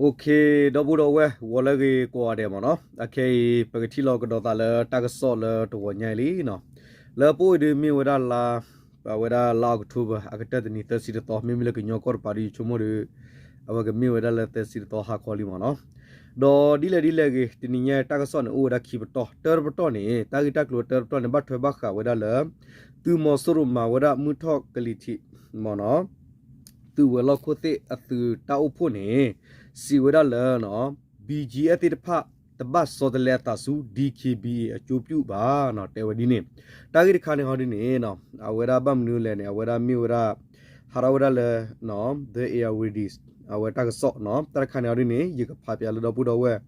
OK, ဒီပုၢ်ဒီဝဲၢ် ဂီၤလၢအဂ့ၤကိးဂၤဒဲးမ့ၢ်နီၤ, အခဲအံၤ ပကထံၣ်လိာ်ကဒီးသးလၢတၢ်ကစီၣ်လၢတဂီၤညါအံၤလံနီၤ. လၢပအိၣ်အံၤဒုးမ့ၢ်ဝဲဒၣ်လါ, အဝဲဒၣ်လါ October အကတၢၢ်တနံၤ သၢဆံတသီ, မ့မ့ၢ်လၢကညီကီၢ်တပၤဒီး ယဆိကမိၣ်ဒီး အဝဲကမ့ၢ်ဝဲဒၣ်လၢသၢဆံတသီဟါခီလံမ့ၢ်နီၤ. ဒီးဒ်လဲၣ်ဒ်လဲၣ်ဂ့ၤ တနံၤညါတၢ်ကစီၣ်န့ၣ် အိၣ်ဝဲဒၣ်ခံပတီၢ်, တၢတပတီၢ်န့ၣ် တၢ်ဂ့ၢ်တၢ်ကျိၤတၢတပတီၢ်န့ၣ် ဘၣ်ထွဲဘၣ်ဃးဝဲဒၣ်လၢ သုးမီၤစိရိၤမၤဝဲဒၣ်မုၢ်ထီၣ်ကလံၤထံး မ့ၢ်နီၤ သုးဝဲၤလီၢ်ခိၣ်သ့ၣ်အသုးတၢ်အိၣ်ဖှိၣ်န့ၣ် စံးဝဲဒၣ်လၢ BGF သ့ၣ်တဖၣ် တဘၣ်ဆီတလဲအသးဆူ DKBA အကျိုးပြုဘၣ်နီၤ တဲဝဲဒ်န့ၣ်. တၢ်ဂ့ၢ်တခါန့ၣ်ဟီဒ်န့ၣ် အဝဲဒၣ်ဘၣ်မနုၤလဲၣ်န့ၣ် အဝဲဒၣ်မ့ၢ်ဝဲဒၣ် ဟးထီၣ်ဝဲဒၣ်လၢ The Irrawaddy အဝဲတၢ်ကစီၣ်နီၤ. တၢ်တခါန့ၣ်ဟီဒ်န့ၣ် ယကဖးပၠးလၢဒီပုၢ်ဒီဝဲၢ်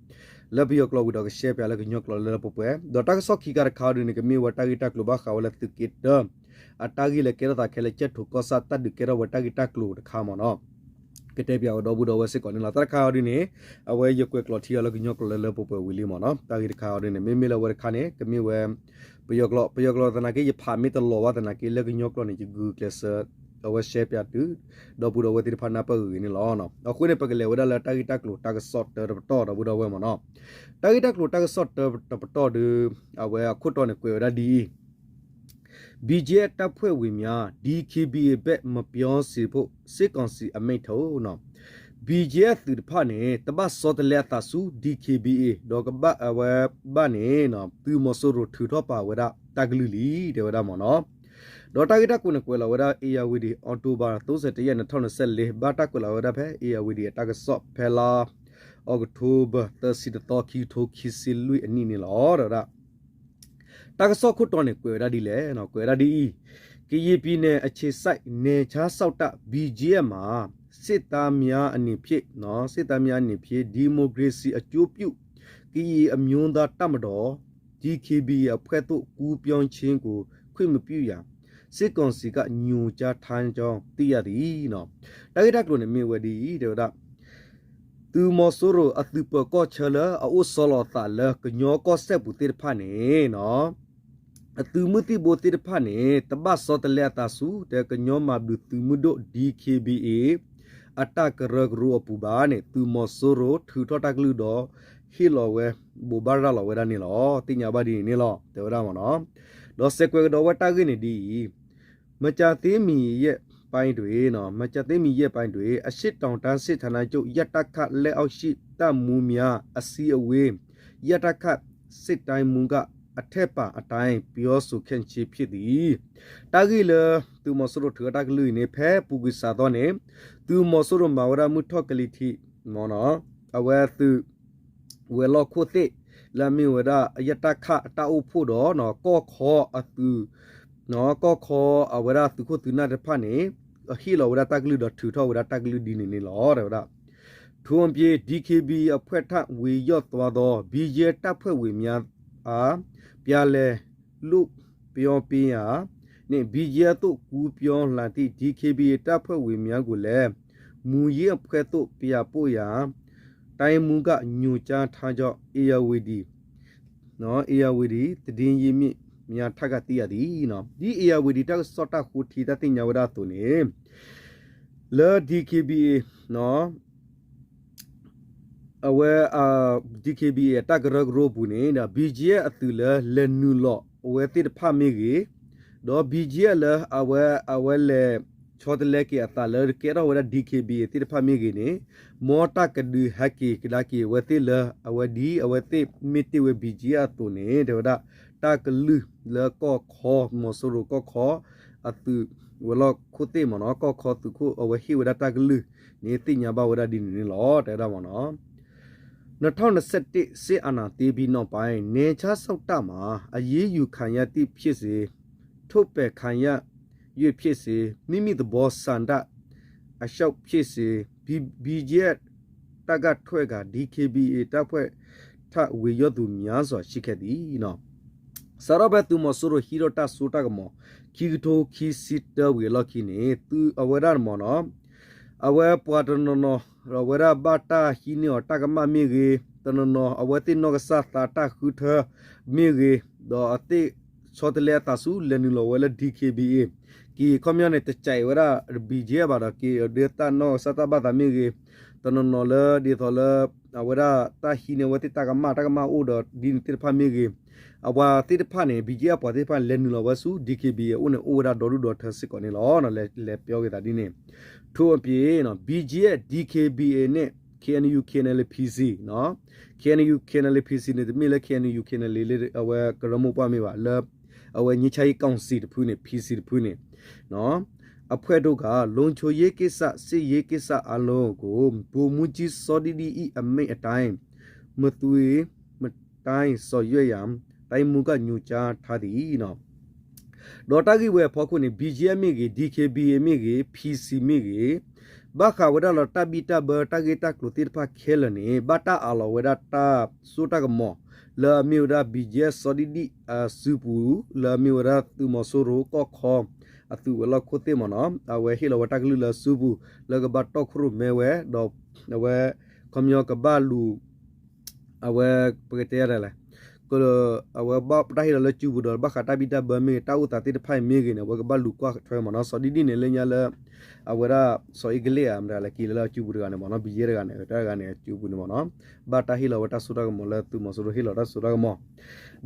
လၢပယီၤကျိာ်ဝံၤဒီးကshareပၠးလၢကညီကျိာ်လၢလၢပှဲၤပှဲၤ, ဒီးတၢ်ကစီၣ်ခံခါတခါဟီဒ်န့ၣ် ကမ့ၢ်ဝဲတၢ်ဂ့ၢ်တၢ်ကျိၤဘၣ်ဃးဝဲလၢသုးက့တၢ အတၢ်ဂ့ၢ်လၢကဲထီၣ်သးခဲလၢာ် ကၠဲၣ်ထိၣ်ကီၢ်ဆၣ်တၢ်ဒုးကဲထီၣ်ဝဲတၢ်ဂ့ၢ်တၢ်ကျိၤတခါမ့ၢ်နီၤ. ကတဲပၠးဝဲဒီပုၢ်ဒီဝဲၢ်စ့ၢ်ကီးန့ၣ်လီၤ. တၢ်တခါဟီဒ်န့ၣ် အဝဲယကွဲးကျိာ်ထံအီၤလၢကညီကျိာ်လၢလၢပှဲၤပှဲၤဝံၤလံမ့ၢ်နီၤ. တၢ်ဂ့ၢ်တခါဟီဒ်န့ၣ် မ့မ့ၢ်လၢအဝဲတခါန့ၣ် ကမ့ၢ်ဝဲ ပယီၤကျိာ်, ပယီၤကျိာ်သနာ်က့ ယဖးမ့ၢ်တလီၤဘၣ်သနာ်က့ လၢကညီကျိာ်န့ၣ် ယဂုာ်ကျဲးစၢး အဝဲshareပၠးတုၤ ဒီပုၢ်ဒီဝဲၢ်သ့ၣ်တဖၣ်နၢ်ပၢၢ်ဂ့ၤဂ့ၤန့ၣ်လီၤ. အဃိန့ၣ် ပကလဲၤဝဲဒၣ်လၢတၢ်ဂ့ၢ်တၢ်ကျိၤတၢ်ကစီၣ်တၢတပတီၢ်ဒီပုၢ်ဒီဝဲၢ်မ့ၢ်နီၤ. တၢ်ဂ့ၢ်တၢ်ကျိၤတၢ်ကစီၣ်တၢတပတီၢ်ဒီး အဝဲအခိၣ်တီန့ၣ်ကွဲးဝဲဒၣ်ဒ်အံၤ BGF တပ်ဖွဲ့ဝင်များ DKBA ဘက်မပြောစေဖို့ စစ်ကောင်စီအမိန့်ထုတ်နီၤ. BGF သုးတဖၣ်န့ၣ် တဘၣ်ဆီတလဲအသးဆူ DKBA ဒီးကဘၣ်အဝဲဘၣ်န့ၣ် သုးမီၤစိရိၤထုးထီၣ်ပာ်ဝဲဒၣ်တၢ်ကလုၢ်လံ တဲဝဲဒၣ်မ့ၢ်နီၤ. ဒီးတၢ်ဂ့ၢ်တၢ်ကျိၤန့ၣ် ကွဲးလီၤဝဲဒၣ် Irrawaddy October သၢဆံတၢ နှစ်ထောင့်နှစ်ဆယ့်လေး ဘၣ်တၢ်ကွဲးလီၤဝဲဒၣ်ဖဲ Irrawaddy အတၢ်ကစီၣ်ဖဲလါ October သၢဆံတသီ ခံကထိခံဆံလွံၢ်အနံၣ်န့ၣ်လီၤ တဲဝဲဒၣ်. တၢ်ကစီၣ်ခိၣ်တီန့ၣ် ကွဲးဝဲဒၣ်ဒ်လဲၣ်, ကွဲးဝဲဒၣ်ဒ်အံၤ, ကရင်ပြည်နယ်အခြေစိုက် နယ်ခြားစောင့်တပ် BGF မှာ စစ်သားများအနေဖြင့်, စစ်သားများအနေဖြင့် ဒီမိုကရေစီအကျိုးပြု ကရင်အမျိုးသားတပ်မတော် DKBA အဖွဲ့သို့ ကူးပြောင်းခြင်းကို ခွင့်မပြုရန် စစ်ကောင်စီက ညွှန်ကြားထားကြောင်း သိရသည်. တၢ်ဂ့ၢ်တၢ်ကျိၤန့ၣ်မ့ၢ်ဝဲဒ်အံၤ တဲဝဲဒၣ် သုးမီၤစိရိၤအသုးပၢၤကီၢ်ဆၢလၢအအိၣ်ဆီလီၤအသးလၢ ကညီကီၢ်စဲၣ်ပူၤသ့ၣ်တဖၣ်န့ၣ် အသုးမုၢ်သံၣ်ဘိသ့ၣ်တဖၣ်န့ၣ် တဘၣ်ဆီတလဲအသးဆူ တဲကညီမၤဘျုးသုးမုၢ်ဒိၣ် DKBA အတၢ်ကရၢကရိအပူၤဘၣ်န့ၣ် သုးမီၤစိရိၤထုးထီၣ်တၢ်ကလုၢ်ဒီး ဟ့ၣ်လီၤဝဲ ဘိးဘၣ်ရၤလီၤဝဲဒၣ်န့ၣ်လီၤ. သ့ၣ်ညါဘၣ်ဒ်န့ၣ်န့ၣ်လီၤ တဲဝဲဒၣ်မ့ၢ်နီၤ. ဒီးစဲးကွဲးကဒီးဝဲတၢ်ဂ့ၢ်န့ၣ်ဒ်အံၤ, မကြာသေးမီၤရဲ့ပိုင်းတွင်, မကြာသေးမီၤရဲ့ပိုင်းတွင် အရှေ့တောင်တိုင်းစစ်ဌာနချုပ် ယတခ လက်အောက်ရှိ တပ်မှူးများအစည်းအဝေး ယတခ စစ်တိုင်းမှူးက အထက်ပါအတိုင်း ပြောဆိုခဲ့ခြင်းဖြစ်သည်. တၢ်ဂ့ၢ်လၢ သုးမီၤစိရိၤထုးအတၢ်ကလုၢ်အံၤန့ၣ် ဖဲပူၤကွံာ်စးသီန့ၣ် သုးမီၤစိရိၤမၤဝဲဒၣ်မုၢ်ထီၣ်ကလံၤထံး မ့ၢ်နီၤ အဝဲသုး ဝဲၤလီၢ်ခိၣ်သ့ၣ် လၢအမ့ၢ်ဝဲဒၣ် ယတခ အတၢ်အိၣ်ဖှိၣ်ဒီး ကီၢ်ခီအသုး ကီၢ်ခီအဝဲဒၣ်သုးခိၣ်သုးနၢ်တဖၣ်န့ၣ် ဟ့ၣ်လီၤဝဲဒၣ်တၢ်ကလုၢ်ဒီးထုးထီၣ်ဝဲဒၣ်တၢ်ကလုၢ်ဒ်န့ၣ်န့ၣ်လီၤ တဲဝဲဒၣ်. ထို့အပြင် ဒီး DKBA အဖွဲ့ထံ ဝင်ရောက်သွားသော BGF တပ်ဖွဲ့ဝင်များအား ပြန်လည်လွှတ်ပြောပေးရန်နှင့် BGF သို့ ကူးပြောင်းလာသည့် ဒီး DKBA တပ်ဖွဲ့ဝင်များကိုလည်း မူရင်းအဖွဲ့သို့ ပြန်ပို့ရန် တိုင်းမှူးက ညွှန်ကြားထားကြောင်း ဧရာဝတီ ဧရာဝတီ သတင်းရင်းမြစ်များထံက သိရသည်. ဒ် ဧရာဝတီ တၢ်ကစီၣ်တၢ်ဃိထံ တၢ်သ့ၣ်ညါဝဲဒၣ်အသိးန့ၣ် လၢ DKBA အဝဲ DKBA အတၢ်ကရၢကရိအပူၤန့ၣ် ဒီး BGF အသုးလၢလဲၤနုာ်လီၤအဝဲသ့ၣ်တဖၣ်မ့ၢ်ဂ့ၤ, ဒီး BGF လၢအဝဲ အဝဲလဲၤဆီတလဲက့ၤအသးလၢကဲထီၣ်ဝဲဒၣ် DKBA သ့ၣ်တဖၣ်မ့ၢ်ဂ့ၤန့ၣ် မ်တၢ်ကဒုးဟဲက့ၤကဒါက့ၤအဝဲသ့ၣ်လၢ အဝဲဒ်အဝဲသ့ၣ်မ့ၢ်တ့ၢ်ဝဲ BGF အသိးန့ၣ် တဲဝဲဒၣ် တၢ်ကလုၢ်လၢကီၢ်ခီ မီၤစိရိၤကီၢ်ခီ အသုး ဝဲၤလီၢ်ခိၣ်သ့ၣ်မ့ၢ်နီၤ ကီၢ်ခီသုးခိၣ် အဝဲဟ့ၣ်ဝဲဒၣ်တၢ်ကလုၢ်န့ၣ် သ့ၣ်ညါဘၣ်ဝဲဒၣ်ဒ်န့ၣ်န့ၣ်လီၤ တဲဝဲဒၣ်မ့ၢ်နီၤ. နှစ်ထောင့်နှစ်ဆယ့်တစ် စစ်အာဏာသိမ်းပြီးနောက်ပိုင်း နယ်ခြားစောင့်တပ်မှာ အရေးယူခံရသည့်ဖြစ်စေ၊ ထုတ်ပယ်ခံရ၍ ဖြစ်စေ၊ မိမိသဘောဆန္ဒအလျောက်ဖြစ်စေ၊ BGF တပ်ကထွက်ကာ ဒီး DKBA တပ်ဖွဲ့ထံ ဝင်ရောက်သူများစွာ ရှိခဲ့သည်. စးထီၣ်ဖဲသုးမီၤစိရိၤဟံးထီၣ်တၢ်စိတၢ်ကမီၤ ခံကထိခံဆံတၢဝံၤအလီၢ်ခံန့ၣ် သုးအဝဲဒၣ်မ့ၢ်နီၤ အဝဲပှၤတနီၤနီၤ အဝဲဒၣ်ဘၣ်တၢ်ဟံးန့ၢ်အီၤတၢ်ကမၣ်မ့ၢ်ဂ့ၤ, တနီၤနီၤ အဝဲသ့ၣ်နီၢ်ကစၢ်သးတၢ်ဃုထၢမ့ၢ်ဂ့ၤ, ဒီးအသ့ၣ်ဆီတလဲအသးဆူလဲၤနုာ်လီၤဝဲလၢ DKBA က့ၤခီပညီန့ၣ် တစဲးဝဲဒၣ် BGF ဘၣ်ဒီး က့ၤဒၣ်တၢ်နီၢ်ကစၢ်တၢ်ဘၣ်သးမ့ၢ်ဂ့ၤ, တ တနီၤနီၤလၢဒ်သိးလၢ အဝဲဒၣ်တၢ်ဟံးန့ၢ်ဝဲသ့ၣ်တၢ်ကမၣ် တၢ်ကမၣ်အိၣ်ဒီးဒ်န့ၣ်သ့ၣ်တဖၣ်မ့ၢ်ဂ့ၤ, အပှၤသ့ၣ်တဖၣ်န့ၣ် ဘံကဲအပှၤသ့ၣ်တဖၣ်န့ၣ် လဲၤနုာ်လီၤဝဲဆူ DKBA အအိၣ်န့ၣ် အိၣ်ဝဲဒၣ်ဒီဒူၣ်ဒီထၢစ့ၢ်ကီးန့ၣ်လီၤ. လဲၤ လဲၤပျီက့ၤသးဒ်န့ၣ်, ထို့အပြင် BGF, DKBA န့ၣ် KNU KNLA PC, KNU KNLA PC န့ၣ် တမ့ၢ်လၢ KNU KNLA လၢအဝဲကရၢမိၢ်ပှၢ်မ့ၢ်ဘၣ်, လၢအဝဲ ငြိမ်းချမ်းရေးကောင်စီ တဖုန့ၣ် PC တဖုန့ၣ် အဖွဲ့တို့က လုံခြုံရေးကိစ္စ စစ်ရေးကိစ္စအားလုံးကို ဗိုလ်မှူးကြီး စောဒိၣ်ဒိၣ် ၏ အမိန့်အတိုင်း မသွေမတီး ဆောင်ရွက်ရန် တိုင်းမှူးက ညွှန်ကြားထားသည် ဒီးတၢ်ဂ့ၢ်ဝဲအဖီခိၣ်န့ၣ် BGF မ့ၢ်ဂ့ၤ, DKBA မ့ၢ်ဂ့ၤ, PC မ့ၢ်ဂ့ၤ, ဘၣ်ဃးဝဲဒၣ်လီၤတၢ်ဘံၣ်တၢ်ဘၢ တၢ်ဂ့ၢ်တၢ်ကျိၤသ့ၣ်တဖၣ်ခဲလၢာ်န့ၣ် ဘၣ်တၢ်အးလီၤဝဲဒၣ်တၢ်စိတၢ်ကမီၤ လၢအမ့ၢ်ဝဲဒၣ် BGF စီၤဒံဒံၣ်အစုပူၤ လၢအမ့ၢ်ဝဲဒၣ်သုးမီၤစိရိၤကီၢ်ခီ အသုးဝဲၤလီၢ်ခိၣ်သ့ၣ်မ့ၢ်နီၤ, အဝဲဟ့ၣ်လီၤဝဲတၢ်ကလုၢ်လၢအစုပူၤ လၢကဘၣ်တီၢ်ခိၣ်ရိၣ်မဲဝဲ ဒီးအဝဲ ခီပညီကဘၣ်လူၤ အဝဲ ပကတဲဒ်လဲၣ်, အဝဲဘၣ်တၢ်ဟ့ၣ်လီၤလၢစုပူၤဒီး ဘၣ်ဃးတၢ်ဘံၣ်တၢ်ဘၢမ့ၢ်ဂ့ၤ တၢ်အိၣ်သးသ့ၣ်တဖၣ်အံၤမ့ၢ်ဂ့ၤန့ၣ် အဝဲကဘၣ်လူၤကွၢ်ထွဲမ့ၢ်နီၤ. စီၤဒံဒံၣ်န့ၣ် လၢညါလၢ အဝဲဒၣ် စီၤအ့ကလ့ၣ်ဧါ မတၤလဲၣ် က့ၤလၢလၢအစုပူၤတဂၤန့ၣ်မ့ၢ်နီၤ, ဘံယဲၢ်တဂၤန့ၣ် တၢ်တဂၤန့ၣ် အစုပူၤန့ၣ်မ့ၢ်နီၤ, ဘၣ်တၢ်ဟ့ၣ်လီၤဝဲတၢ်စိတၢ်ကမီၤလၢသုးမီၤစိရိၤဟ့ၣ်လီၤတၢ်စိတၢ်ကမီၤ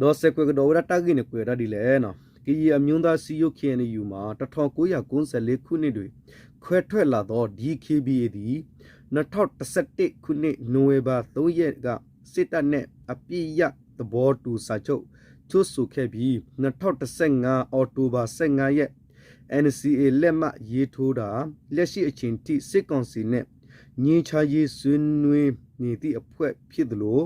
ဒီးစဲးကွဲးကဒီးဝဲဒၣ်တၢ်ဂ့ၢ်န့ၣ် ကွဲးဝဲဒၣ်ဒ်လဲၣ်, ကရင်အမျိုးသားစည်းရုံး KNU မှာ တစ်ထောင်ကိုးရာကိုးဆယ့်လေးခုနှစ်တွင် ခွဲထွက်လာသော DKBA သည် နှစ်ထောင့်တစ်ဆယ့်တစ်ခုနှစ် နိုဝင်ဘာသုံးရက်က စစ်တပ်နဲ့ အပစ်ရပ်သဘောတူစာချုပ် ချုပ်ဆိုခဲ့ပြီး နှစ်ထောင့်တစ်ဆယ့်ငါး အောက်တိုဘာဆယ့်ငါးရက် NCA လက်မှတ်ရေးထိုးတာ လက်ရှိအချိန်ထိ စစ်ကောင်စီနဲ့ ငြိမ်းချမ်းရေးဆွေးနွေးနေသည့်အဖွဲ့ဖြစ်သလို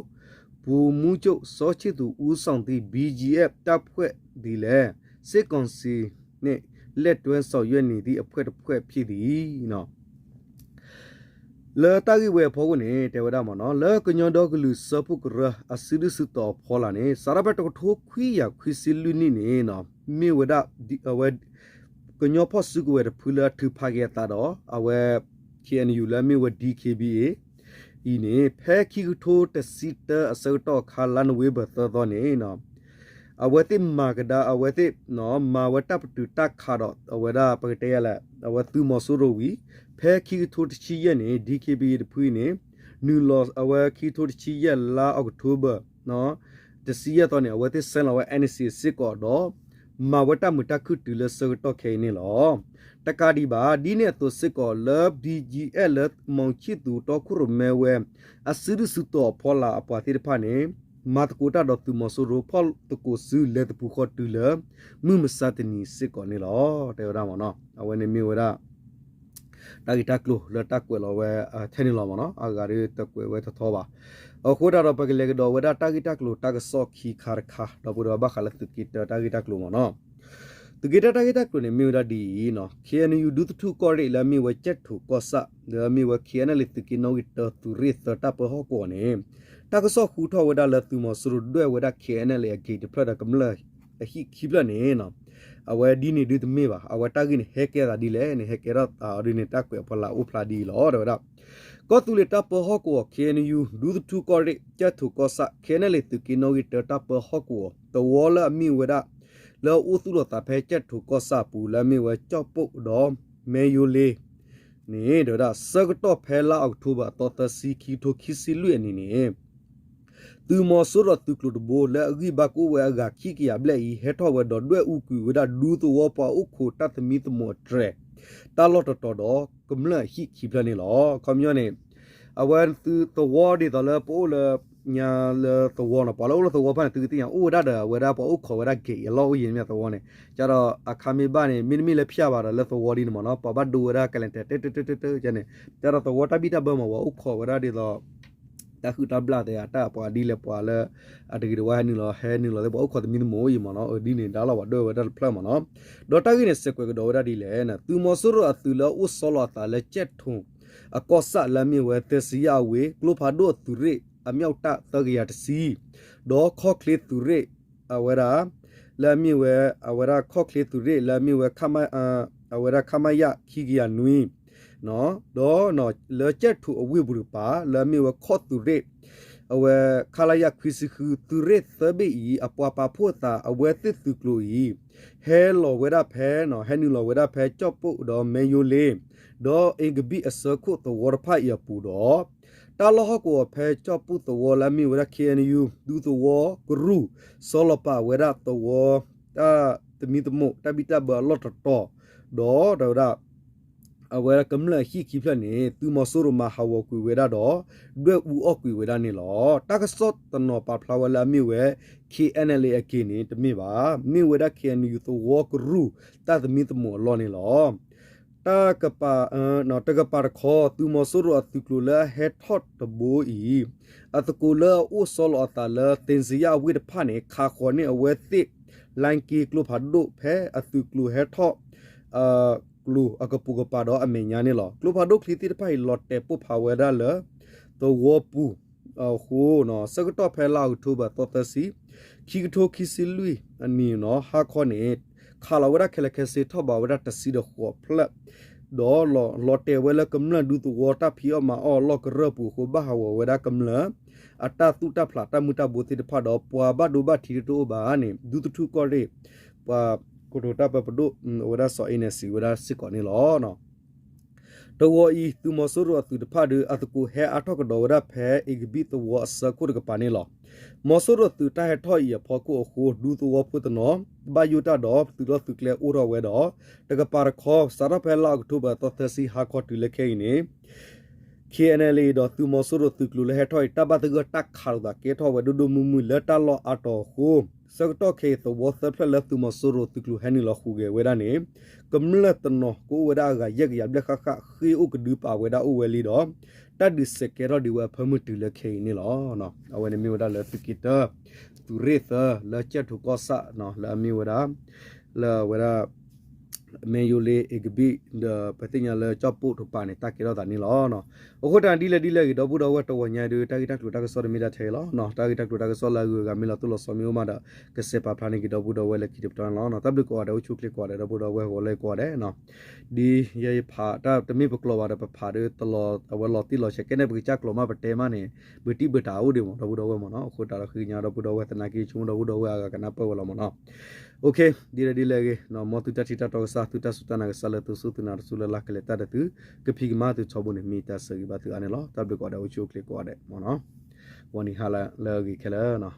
ဗိုလ်မှူးချုပ် စောချစ်သူ ဦးဆောင်သည့် BGF တပ်ဖွဲ့သည်လည်း စစ်ကောင်စီနဲ့ လက်တွဲဆောင်ရွက်နေသည့်အဖွဲ့တစ်ဖွဲ့ဖြစ်သည် လၢတၢ်ဂ့ၢ်ဝဲအဖီခိၣ်န့ၣ် တဲဝဲဒၣ်မ့ၢ်နီၤ, လၢကညီဒီကလုာ်စၢဖှိၣ်ကရၢ အစုဒုၣ်စုတီၤအဖီလာ်န့ၣ် စးထီၣ်ဖဲတကထိခွံကယၤခွံဆံလွံၢ်နံၣ်န့ၣ် မ့ၢ်ဝဲဒၣ် အဝဲ ကညီဖီၣ်စုကဝဲၤတဖုလၢအထုးဖးက့ၤအသးဒီး အဝဲ KNU လၢအမ့ၢ်ဝဲ DKBA အံၤန့ၣ် ဖဲခံကထိတဆံတၢအဆၢကတီၢ်အခါ လါနိၣ်ဝ့ဘၢၣ်သၢသီန့ၣ် အဝဲသ့ၣ်မၤကဒါ အဝဲသ့ၣ် မၤဝဲတၢ်ပတုာ်တၢ်ခးဒီး အဝဲဒၣ်ပကတဲယၤလဲၣ် အဝဲသုးမီၤစိရိၤဝံၤ ဖဲခံကထိတဆံယဲၢ်န့ၣ် DKBA တဖုအံၤန့ၣ် နုာ်လီၤအဝဲခံကထိတဆံယဲၢ်လါအီးကထိဘၢၣ် တဆံယဲၢ်သီန့ၣ် အဝဲသ့ၣ်ဆဲးလီၤဝဲ NCA စ့ၢ်ကီးဒီး မၤဝဲတၢ်မုာ်တၢ်ခုၣ်တုၤလၢဆၢကတီၢ်ခဲအံၤန့ၣ်လီၤ. တကးဒံးဘၣ် ဒ်န့ၣ်အသိးစ့ၢ်ကီးလၢ BGF လၢ မောင်ချစ်သူ တီခိၣ်ရိၣ်မဲဝဲ အစုဒုၣ်စုတီၤအဖီလာ်အပှၤသ့ၣ်တဖၣ်န့ၣ် မၤသကိးတၢ်ဒီးသုးမီၤစိရိၤဖီၣ်သကိးစုလဲၤသပူၤဃီတုၤလၢ မုၢ်မဆါတနံၤစ့ၢ်ကီးန့ၣ်လီၤ. တဲဝဲဒၣ်မ့ၢ်နီၤ အဝဲန့ၣ်မ့ၢ်ဝဲဒၣ် တၢ်ဂ့ၢ်တၢ်ကျိၤလၢတၢ်ကွဲးလီၤဝဲထဲန့ၣ်လီၤမ့ၢ်နီၤ, အဂၤဒီးတကွဲးဝဲထီထီဘၣ်. အဃိဒၣ်ဒီး ပကလဲၤကဒီးဝဲဒၣ်တၢ်ဂ့ၢ်တၢ်ကျိၤတၢ်ကစီၣ်ခံခါတခါ ဒီပုၢ်ဒီဝဲၢ်ဘၣ်ဃးလၢသုးက့တၢတၢ်ဂ့ၢ်တၢ်ကျိၤမ့ၢ်နီၤ. သုးက့တၢတၢ်ဂ့ၢ်တၢ်ကျိၤန့ၣ် မ့ၢ်ဝဲဒၣ်ဒ်အံၤနီၤ, KNU ဒူသထူၣ်ကီၢ်ရ့ၣ်လၢအမ့ၢ်ဝဲကၠဲၣ်ထိၣ်ကီၢ်ဆၣ် လၢအမ့ၢ်ဝဲ KNLA သုးက့နီၣ်ဂံၢ်တၢသုးရ့ၣ်သၢတၢ်ပၢဟီၣ်ကဝီၤန့ၣ် တၢ်ကစီၣ်ဟူထီၣ်ဝဲဒၣ်လၢသုးမီၤစိရိၤဒွဲၣ်ဝဲဒၣ် KNLA အဂ့ၢ်တဖျၢၣ်ဒီးကမျၢၢ်အဟံၣ်ခံဖျၢၣ်န့ၣ် အဝဲဒ်န့ၣ်ဒုတမ့ၢ်ဘၣ်. အဝဲတၢ်ဂ့ၢ်န့ၣ် ဟဲကဲသးဒ်လဲၣ်န့ၣ် ဟဲကဲထီၣ်သးအီၤဒ်န့ၣ် တၢ်ကွဲးအဖီလာ်အိၣ်ဖျါဒ်အံၤလီၤ. တဲဝဲဒၣ် ကီၢ်သူလ့ၤတၢ်ပၢဟီၣ်ကဝီၤ KNU ဒူသထူၣ်ကီၢ်ရ့ၣ် ကၠဲၣ်ထိၣ်ကီၢ်ဆၣ် KNLA သုးက့နီၣ်ဂံၢ်တၢတၢ်ပၢဟီၣ်ကဝီၤ သဝီလၢအမ့ၢ်ဝဲဒၣ် လၢအအိၣ်သူၣ်လီၤသးဖဲကၠဲၣ်ထိၣ်ကီၢ်ဆၣ်အပူၤ လၢအမ့ၢ်ဝဲကၠီၣ်ပိၣ်ဒီး မဲယိလ့ န့ၣ် တဲဝဲဒၣ် ဆၢကတီၢ်ဖဲလါအီးကထိဘၢၣ်အသီသၢဆံ ခံကထိခံဆံလွံၢ်အနံၤန့ၣ် သုးမီၤစိရိၤသုးကျိၤတဘိ လၢအဂံၢ်ဘၣ်ကအိၣ်ဝဲအဂၤခံကယၤဘျဲၣ်အံၤ ဟဲထီၣ်ဝဲဒီးဒွဲၣ်အူကွံာ်ဝဲဒၣ်ဒူသဝီပှၤအိၣ်ခိးတၢ်သမံသမိးအတြဲၤ တၢ်လီၢ်တတီၤဒီးကမျၢၢ်အဟံၣ်ခံဖျၢၣ်န့ၣ်လီၤ. ခီပညီန့ၣ် အဝဲသုးသဝီဒ်သိးလၢပအိၣ်လၢ ညါလၢသဝီန့ၣ် ပှၤလၢအိၣ်လၢသဝီဖၣ်န့ၣ် သုကသ့ၣ်ညါ အိၣ်ဝဲဒၣ်ဒီးအဝဲဒၣ်ပှၤအိၣ်ခိးဝဲဒၣ်ဂ့ၤအလီၢ်အိၣ်ယံၤမ့ၢ်သဝီန့ၣ် ကဒီးအခါမ့ၢ်ဘၣ်န့ၣ် မ့တမ့ၢ်လၢဖၠၣ်ဘၣ်ဒီးလၢသဝီဒ်န့ၣ်မ့ၢ်နီၤ ပှၤဘၣ်ဒိဝဲဒၣ်ကလဲၤတဲာ်တဲာ်တဲာ်တဲာ်တဲာ်န့ၣ် ကဒီးသဝီတၢ်ဘံၣ်တၢ်ဘၢမ့ၢ် ပှၤအိၣ်ခိးဝဲဒၣ်ဒ်သိး တၢ်ဟုၣ်တၢ်ဘျၣ်သ့ၣ်ဧါ တၢ်ပှၤဒ်လဲၣ်ပှၤလၢ အတဂ့ၤတဝါဟဲနုာ်လီၤ ဟဲနုာ်လီၤသ့ၣ် ပှၤအိၣ်ခိးသမံသမိးအိၣ်ယံၤမ့ၢ်နီၤ အဒ်န့ၣ် ဒါလီၤပှၤဒွဲၣ်ဝဲဒၣ်တဖျၢၣ်မ့ၢ်နီၤ ဒီးတၢ်ဂ့ၢ်န့ၣ် စဲးကွဲးကဒီးဝဲဒၣ်ဒ်လဲၣ်န့ၣ် သုးမီၤစိရိၤအသုးလၢအအိၣ်ဆီလီၤအသးလၢကၠဲၣ်ထိၣ် အကီၢ်ဆၣ်လၢအမ့ၢ်ဝဲ သဲစံယၣ်အဝ့ၢ် ကျိဖးဒိၣ်အသုးရ့ၣ် အမြောက်တပ် သၢကယၤတဆံ ဒီးခီၣ်ချ့သုးရ့ၣ် အဝဲဒၣ် လၢအမ့ၢ်ဝဲ အဝဲဒၣ်ခီၣ်ချ့သုးရ့ၣ် လၢအမ့ၢ်ဝဲ အဝဲဒၣ် ခမရ ခံကယၤနွံ ဒီးလၢကၠဲၣ်ထိၣ်အဝ့ၢ်ပူၤတကပၤ လၢအမ့ၢ်ဝဲခီၣ်သုးရ့ၣ် အဝဲ ခလရ ခွံဆံဃု သုးရ့ၣ်သၢဘ့ၣ်အံၤ အပှၤပာ်ဖှိၣ်အသး အဝဲသ့ၣ်သုးကျိၤအံၤ ဟဲလီၤဝဲဒၣ်ဖဲ ဟဲနုာ်လီၤဝဲဒၣ်ဖဲကၠီၣ်ပိၣ်ဒီးမဲယိလ့ ဒီးအ့ကဘံၣ်အဆၢခိၣ်သဝီတဖၣ်အံၤအပူၤဒီး တၢ်လီၢ်ဟီၣ်ကဝီၤဖဲကၠီၣ်ပိၣ်သဝီလၢအမ့ၢ်ဝဲဒၣ် ခ့ၣ်အဲၣ်ယူၣ် ဒူသဝီကရူၢ် ဆီလီၤပာ်ဝဲဒၣ်သဝီ တၢ်သမံသမိးတၢ်ဘံၣ်တၢ်ဘၢအလီၢ်တတီၤ ဒီးတဲဝဲဒၣ် အဝဲဒၣ်ကမျၢၢ်အဟံၣ်ခံဖျၢၣ်န့ၣ် သုးမီၤစိရိၤမၤဟးဂီၤကွံာ်ဝဲဒၣ်ဒီး ဒွဲၣ်အူအီၣ်ကွံာ်ဝဲဒၣ်န့ၣ်လီၤ. တၢ်ကစီၣ်တနီၤပာ်ဖျါဝဲလၢအမ့ၢ်ဝဲ ခ့ၣ်အဲၣ်ယူၣ် အက့ၢ်န့ၣ် တမ့ၢ်ဘၣ်. မ့ၢ်ဝဲဒၣ် ခ့ၣ်အဲၣ်ယူၣ် သဝီကရူၢ် တၢ်သမံသမိးအလီၢ်န့ၣ်လီၤ. တကပၤတခီ သုးမီၤစိရိၤအသုးကျိၤလၢအဟဲထီၣ်တဘိအံၤ အသကိးလၢအအိၣ်ဆီလီၤအသးလၢ သ့ၣ်စယၣ်အဝ့ၢ်တဖၣ်န့ၣ် ခးဃီၤန့ၢ်အဝဲသ့ၣ် လါက့ကျိဖးဒိၣ်ဖဲအသုးကျိၤဟဲထီၣ် ကျိၤအကပိာ်ကပၤဒီးအမဲာ်ညါန့ၣ်လီၤ. ကျိဖးဒိၣ်ချံသ့ၣ်တဖၣ်အံၤ လီၤတဲာ်ပိၢ်ဖးဝဲဒၣ်လၢ သဝီပူၤအဃိ ဆၢကတီၢ်ဖဲလါအီးကထိဘၢၣ်သီသၢဆံ ခံကထိခံဆံလွံၢ်အနံၣ်နီၤ ဟါခီန့ၣ် ခးလီၤဝဲဒၣ်ခဲလၢာ်ခဲဆ့ထီၣ်ဘးဝဲဒၣ်တဆံဒီးဃိးဖျၢၣ် ဒီးလီၤတဲာ်ဝဲလၢကမျၢၢ်ဒူသဝီတၢ်ဖံးအီၣ်မၤအီၣ်အလီၢ်ကရၢၢ်ပူၤအဃိ ဘၣ်ဟးဂီၤဝဲဒၣ်ကမျၢၢ် အတၢ်သူၣ်တၢ်ဖျးတၢ်မုၢ်တၢ်ဘိသ့ၣ်တဖၣ်ဒီး ပှၤဘၣ်ဒိဘၣ်ထံးတအိၣ်ဘၣ်န့ၣ် ဒူသထူၣ်ကီၢ်ရ့ၣ် ပှၤကိတိာ်တၢ်ပၢပဒိၣ် အဝဲဒၣ်စီၤအ့နဲၣ်စံးဝဲဒၣ်စ့ၢ်ကီးန့ၣ်လီၤ. တဝီအံၤ သုးမီၤစိရိၤအသုးတဖၣ်ဒီး အသကိးဟဲအါထီၣ်ကဒီးဝဲဒၣ်ဖဲအ့ကဘံၣ်သဝီအဆၢခိၣ်တကပၤန့ၣ်လီၤ. မီၤစိရိၤသုးတၢ်ဟဲထီၣ်အံၤအဖီခိၣ်အဃိ ဒူသဝီဖိတနီၤ ဘၣ်ယိၣ်တၢ်ဒီးသုးလီၢ်သုးကျဲအိၣ်ထီၣ်ဝဲဒီး တကပၤတခီ စးထီၣ်ဖဲလါအီးကထိဘၢၣ်သီသၢဆံဟါခီတုၤလၢခဲအံၤန့ၣ် ခ့ၣ်အဲၣ်ယူၣ် ဒီးသုးမီၤစိရိၤသုးကျိၤလၢဟဲထီၣ်အံၤ တၢ်ဘၣ်သဂၢၢ်တၢ်ခးလိာ်သးကဲထီၣ်ဝဲဒိၣ်ဒိၣ်မုၢ်မုၢ်လၢတၢ်လီၢ်အါတီၤအဃိ ဆၢကတီၢ်ခဲအံၤ သဝီသၢဖျၢၣ်လၢသုးမီၤစိရိၤသုးကျိၤဟဲနုာ်လီၤဟူးဂဲၤဝဲဒၣ်န့ၣ် ကမျၢၢ်တနီၤကအိၣ်ဝဲဒၣ်အဂၤယဲၢ်ကယၤဘျဲၣ်ဃၣ်ဃၣ် ဃ့ၢ်အိၣ်ကဒုပာ်ဝဲဒၣ်အိၣ်ဝဲလံဒီး တၢ်ဒုးစဲးကဲထီၣ်ဒံးဝဲအဖၢမုၢ်တုၤလၢခဲအံၤန့ၣ်လီၤ. အဝဲန့ၣ်မ့ၢ်ဝဲဒၣ်လၢသုးက့တၢ သုးရ့ၣ်သၢ လၢကၠဲၣ်ထိၣ်ကီၢ်ဆၣ် လၢအမ့ၢ်ဝဲဒၣ် လၢအဝဲဒၣ် မဲယိလ့ အ့ကဘံၣ် ဒီးပသ့ၣ်ညါလၢကၠီၣ်ပိၣ်တကပၤန့ၣ် တၢ်ကဲထီၣ်သးန့ၣ်လီၤ. အဃိတၢ်ဒ်လဲၣ်ဒ်လဲၣ်ဂ့ၤ ဒီပုၢ်ဒီဝဲၢ်တဝီညါဒုး တၢ်ဂ့ၢ်တၢ်ကျိၤတၢ်ကစီၣ်တမ့ၢ်ဒၣ်ထဲအံၤလီၤ. တၢ်ဂ့ၢ်တၢ်ကျိၤတၢ်ကစီၣ်လၢအဂုၤအဂၤမ့ၢ်လီၤတိၢ်လီၤဆီမ့ၢ်အိၣ်မးဒီး ကစဲးပာ်ဖျါန့ၢ်က့ၤဒီပုၢ်ဒီဝဲၢ်လၢခံတပတီၢ်န့ၣ်လီၤ. တၢ်ဘျုးကိးဂၤဒဲး အိၣ်ဆူၣ်အိၣ်ချ့ကိးဂၤဒဲး ဒီပုၢ်ဒီဝဲၢ်ဂီၤလၢကိးဂၤဒဲး ဒ်ယဲယဖးတၢ်တမ့ၢ်ပကျိာ်ဘၣ်ဒီးပဖးဒီး အဝဲလီၤတံၢ်လီၤဆဲးကဲန့ၣ် ပကစၢ်ကျိာ်မးပတဲမးန့ၣ် ဘုတံၢ်ဘုတၢ်အိၣ်ဒံးမး ဒီပုၢ်ဒီဝဲၢ်မးနီၤ. အဃိတၢ်လီၤဃံညါဒီပုၢ်ဒီဝဲၢ်သနာ်က့ ဆိကမိၣ်ဒီပုၢ်ဒီဝဲၢ်အဂၤကနၢ်ပၢၢ်ဝဲလီၤမးနီၤ. ဒ်လဲၣ်ဒ်လဲၣ်ဂ့ၤ မ်သုတၢ်ထံၣ်တၢ်တီကစၢ် သုတၢ်စူၢ်တၢ်နာ်ကစၢ်လၢသုစူၢ်သုနာ်တစူၢ်လၢ်လၢ်ခဲလၢာ်တၢ်ဒီးသု ကဖံးကမၤသုထီဘိန့ၣ် မ့ၢ်တၢ်ဆၢဂ့ၤဘၣ်သုအါန့ၣ်လီၤ. တၢ်ဘျုးကိးဂၤဒဲး အိၣ်ဆူၣ်အိၣ်ချ့ကိးဂၤဒဲးမးနီၤ. ဂီၤနံၤဟါလၢအဂ့ၤခဲလၢာ်